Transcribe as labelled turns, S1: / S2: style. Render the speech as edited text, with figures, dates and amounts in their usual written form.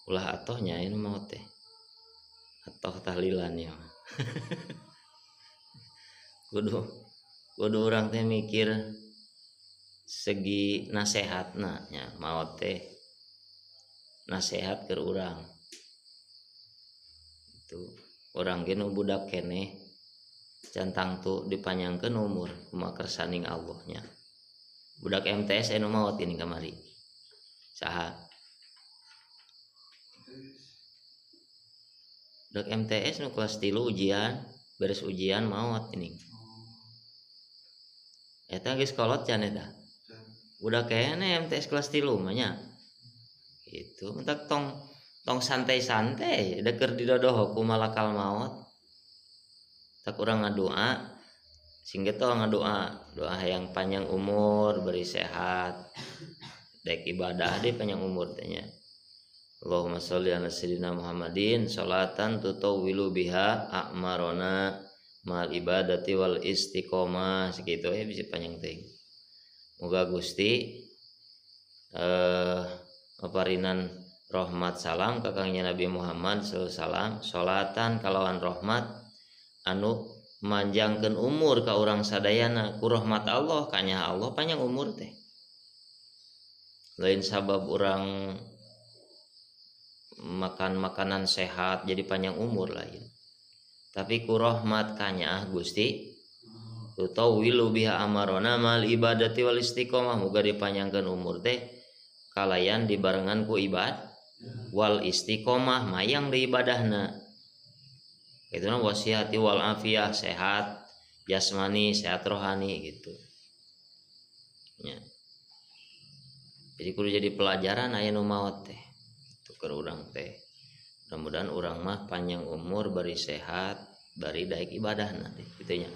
S1: Ulah atohnya ini maot teh. Atoh tahlilan ya. Kudu kudu urang teh mikir segi nasehatna nya, maot teh nasehat ke urang. Itu urang ge nu budak keneh can tangtu dipanjangkeun umur kumaha kersaning Allah nya. Budak MTS anu maot ini kamari. Saha? Budak MTS nu kelas 3 ujian, beres ujian maot ini. Eta geus kolot can eta. Budak keneh MTS kelas 3 mah nya. Itu mentak tong tong santai-santai da keur didodoh ku malakal maut. Tak urang ngadoa sing getol ngadoa, doa yang panjang umur, beri sehat. Daek ibadah deh panjang umur teh nya. Allahumma sholli ala sayyidina Muhammadin sholatan tutawwilu biha a'marona mal ibadati wal istiqomah, segitu ya bisa panjang teh. Moga Gusti maparinan rahmat salam ka Kangjeng Nabi Muhammad sallallahu alaihi wasallam, sholatan kalawan rahmat anu manjangkeun umur ka urang sadayana ku rahmat Allah, kanya Allah panjang umur teh. Lain sabab urang makan makanan sehat jadi panjang umur lain, tapi ku rahmat kanya Gusti tutawilu biha amarona mal ibadati wal istiqomah, muga dipanjangkeun umur teh kalayan dibarengan ku ibad wal istiqomah mayang di ibadahna. Itu na wasiati wal afiyah, sehat jasmani, sehat rohani gitu ya. Jadi kudu jadi pelajaran aya nu maot teh itu keur urang teh. Mudah-mudahan urang mah panjang umur, bari sehat, bari daek ibadahna gitu nya.